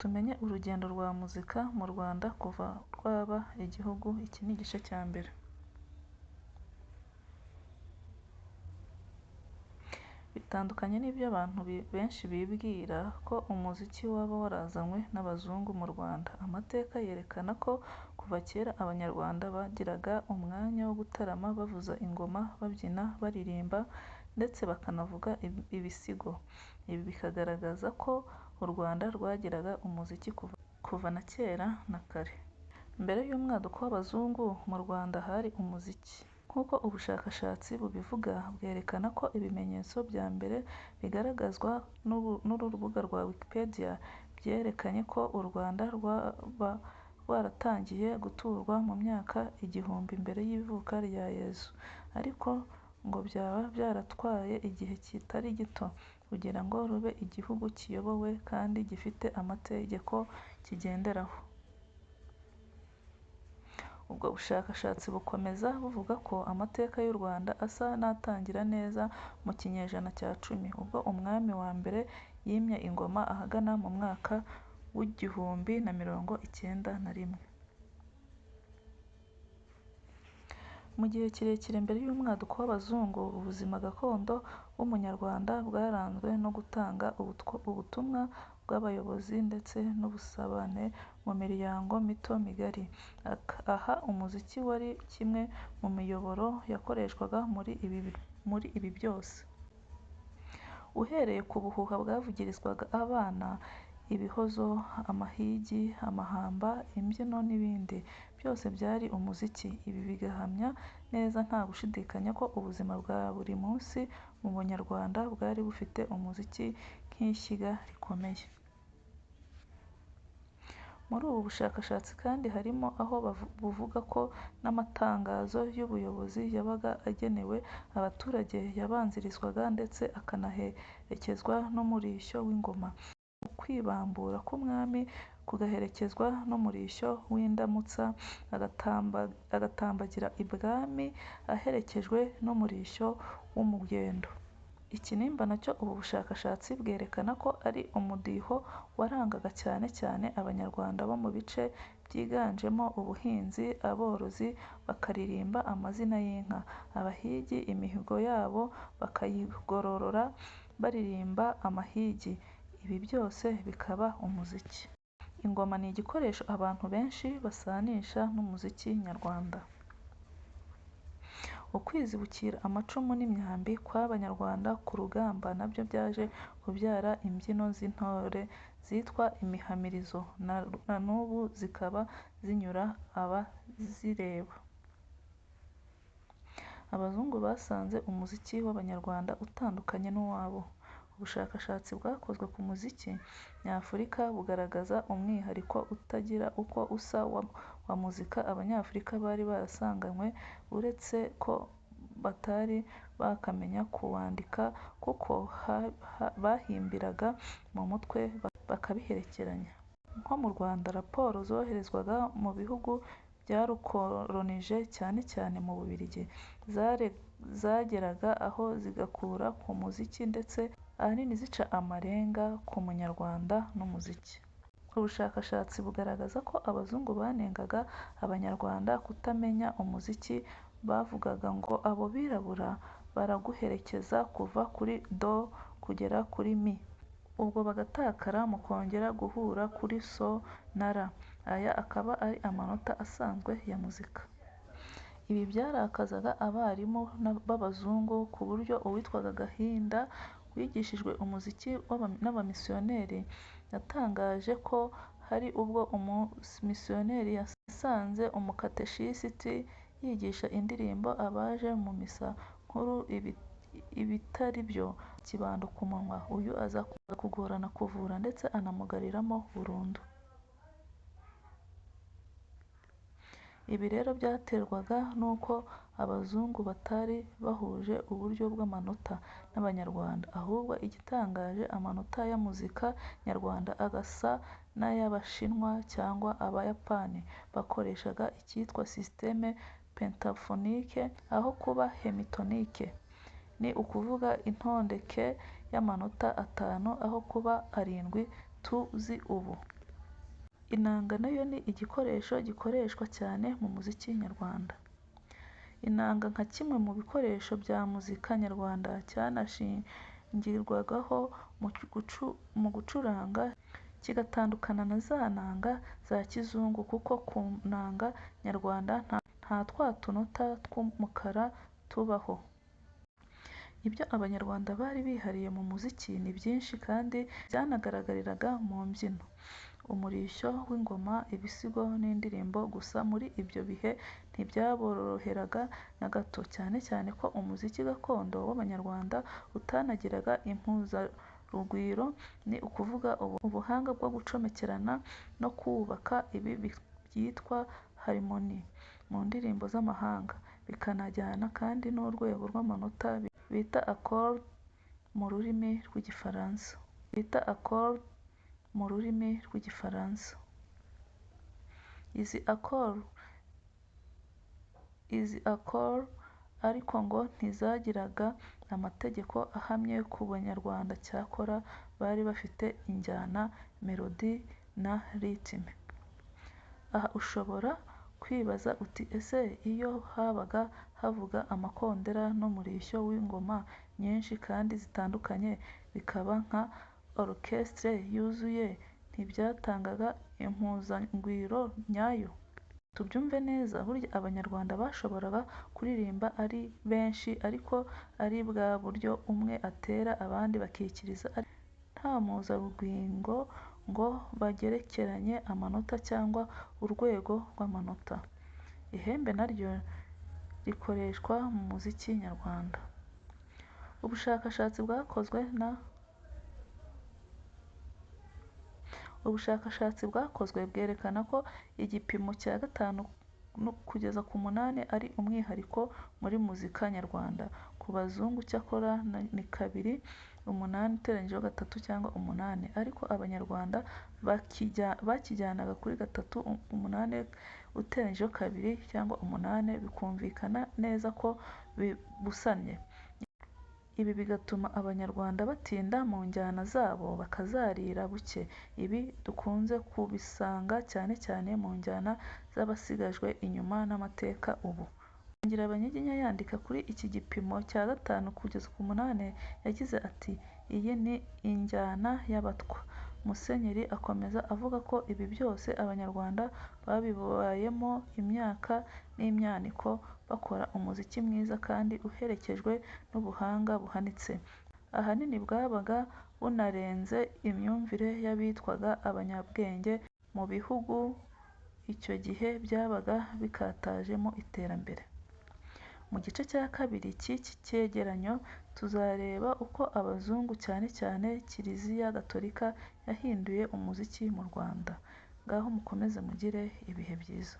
Tumenye urugendo rwa muzika mu Rwanda kuva rwaba igihugu, iki ni igice cya mbere. Bitandukanye n'ibyo abantu benshi bibwira ko umuziki waba warazanywe n'abazungu mu Rwanda, amateka yerekana ko kuva kera Abanyarwanda bagiraga umwanya wo gutarama bavuza ingoma, babyina, baririmba ndetse bakanavuga ibisigo. Ibi bikagaragaza ko u Rwanda rwagiraga umuziki kuva na kera na kare. Mbere y'umwaduko w'abazungu, mu Rwanda hari umuziki. Nk'uko ubushakashatsi bubivuga, bwerekana ko ibimenyetso bya mbere bigaragazwa n'urubuga rwa Wikipedia byerekanye ko u Rwanda rwaba rwaratangiye guturwa mu myaka 1000 mbere y'ivuka rya Yezu, ariko ngo byaba byaratwaye igihe kitari gito kugira ngo rube igihugu kiyobowe kandi gifite amategeko kigenderaho. Ubwo bushakashatsi bukomeza buvuga ko amateka y'u Rwanda asa n'atangira neza mu kinyejana cya 10, ubwo umwami wa mbere yimye ingoma ahagana mu mwaka w'1091. Mu gihe kirekire mbere y'umwaduko w'abazungu, ubuzima gakondo bw'Umunyarwanda bwaranzwe no gutanga ubutumwa bw'abayobozi ndetse n'ubusabane mu miryango mito migari. Aha umuziki wari kimwe mu miyoboro yakoreshwaga muri ibi byose. Uhereye ku buhuha bwavugirizwaga abana, ibihozo, amahigi, amahamba, imbyino n'ibindi, byose byari umuziki. Ibi bigahamya neza nta gushidikanya ko ubuzima bwa buri munsi mu Banyarwanda bwari bufite umuziki nk'ishyiga rikomeye. Muri ubu bushakashatsi kandi harimo aho buvuga ko n'amatangazo y'ubuyobozi yabaga agenewe abaturage yabanzirizwaga ndetse akanaherekezwa n'umurishyo w'ingoma, ukwibambura k'umwami kugaherekezwa n'umurishyo w'indamutsa, agatambagira ibwami aherekejwe n'umurishyo w'umugendo. Ikinimba nacyo ubu bushakashatsi bwerekana ko ari umudiho warangaga cyane cyane Abanyarwanda bo mu bice byiganjemo ubuhinzi, aborozi bakaririmba amazina y'inka, abahigi imihigo yabo bakayigorora baririmba amahigi, ibi byose bikaba umuziki. Ingoma ni igikoresho abantu benshi basanisha n'umuziki nyarwanda. Ukwizibukira amacumu n'imyambi kw'Abanyarwanda ku rugamba nabyo byaje kubyara imbyino z'intore zitwa imihamirizo, na n'ubu zikaba zinyura abazireba. Abazungu basanze umuziki w'Abanyarwanda utandukanye n'uwabo. Ubushakashatsi bwakozwe ku muziki nyafurika bugaragaza umwihariko utagira uko usa wa muzika Abanyafurika bari barasanganywe, uretse ko batari bakamenya kuwandika kuko bahimbiraga mu mutwe bakabiherekeranya. Nko mu Rwanda, raporo zoherezwaga mu bihugu byarukoronije cyane cyane mu Bubiligi, zageraga aho zigakura ku muziki ndetse ahanini zica amarenga ku Munyarwanda n'umuziki. Ubushakashatsi bugaragaza ko abazungu banengaga Abanyarwanda kutamenya umuziki, bavugaga ngo abo birabura baraguherekeza kuva kuri Do kugera kuri Mi, ubwo bagatakara mukongera guhura kuri So na La, aya akaba ari amanota asanzwe ya muzika. Ibi byarakazaga abarimu b'abazungu ku buryo uwitwa Gahinda wigishijwe umuziki n'abamisiyoneri, yatangaje ko hari ubwo umumisiyoneri yasanze umukateshisiti yigisha indirimbo abaje mu misa nkuru ibitari byo, amukubita ikibando ku munwa, uyu aza kugorana kuvura ndetse anamugariramo burundu. Ibi rero byaterwaga n'uko abazungu batari bahuje uburyo bw'amanota n'Abanyarwanda, ahubwo igitangaje amanota ya muzika nyarwanda agasa n'ay'Abashinwa cyangwa Abayapani bakoreshaga icyitwa système pentaphonique aho kuba hémiatonique, ni ukuvuga intondeke y'amanota atanu aho kuba arindwi tuzi ubu. Inanga nayo ni igikoresho gikoreshwa cyane mu muziki nyarwanda. Inanga nka kimwe mu bikoresho bya muzika nyarwanda cyanashingirwagaho mu gucuranga kigatandukana na za nanga za kizungu kuko ku nanga nyarwanda nta twa tunota tw'umukara tubaho. Ibyo Abanyarwanda bari bihariye mu muziki ni byinshi kandi byanagaragariraga mu mbyino, umurishyo w'ingoma, ibisigo n'indirimbo gusa muri ibyo bihe ntibyaboroheraga na gato cyane cyane ko umuziki gakondo w'Abanyarwanda utanagiraga impuzarugwiro ni ukuvuga ubuhanga bwo gucomekeranya no kubaka ibi byitwa harmonies mu ndirimbo z'amahanga, bikanajyana kandi n'urwego rw'amanota bita accords mu rurimi rw'Igifaransa. Bita accords mu rurimi rw'Igifaransa. Izi accords ariko ngo ntizagiraga amategeko ahamye ku Banyarwanda cyakora bari bafite injyana melody na rythme. Aha ushobora kwibaza uti ese iyo habaga havuga amakondera n'umurishyo w'ingoma nyinshi kandi zitandukanye bikaba nka orchestre yuzuye ntibyatangaga impuzangwiro nyayo? Tubyumve neza burya Abanyarwanda bashoboraga kuririmba ari benshi ariko ari bwa buryo umwe atera abandi bakikiriza ariko nta mpuzangwiro ngo bagerekeranye amanota cyangwa urwego rw'amanota. Ihembe naryo rikoreshwa mu muziki nyarwanda. Ubushakashatsi bwakozwe bwerekana ko igipimo cya 5-8 ari umwihariko muri muzika nyarwanda. Ku bazungu cyakora ni 2 8 × 3 cyangwa 8 ariko Abanyarwanda bakijyanaga kuri 3 8 × 2 cyangwa 8 bikumvikana neza ko bibusanye. Ibi bigatuma Abanyarwanda batinda mu njyana zabo bakazarira buke. Ibi dukunze kubisanga cyane cyane mu njyana z'abasigajwe inyuma n'amateka ubu. Ngirabanyiginya yandika kuri iki gipimo cya 5-8 yagize ati “Iyi ni injyana y'Abatwa”. Musenyeri akomeza avuga ko ibi byose Abanyarwanda babibayemo imyaka n'imyaniko bakora umuziki mwiza kandi uherekejwe n'ubuhanga buhanitse, ahanini bwabaga bunarenze imyumvire y'abitwaga abanyabwenge mu bihugu icyo gihe byabaga bikataje mu iterambere. Mu gice cya kabiri cy'iki cyegeranyo tuzareba uko abazungu cyane cyane Kiliziya Gatolika yahinduye umuziki mu Rwanda. Ngaho mukomeze mugire ibihe byiza.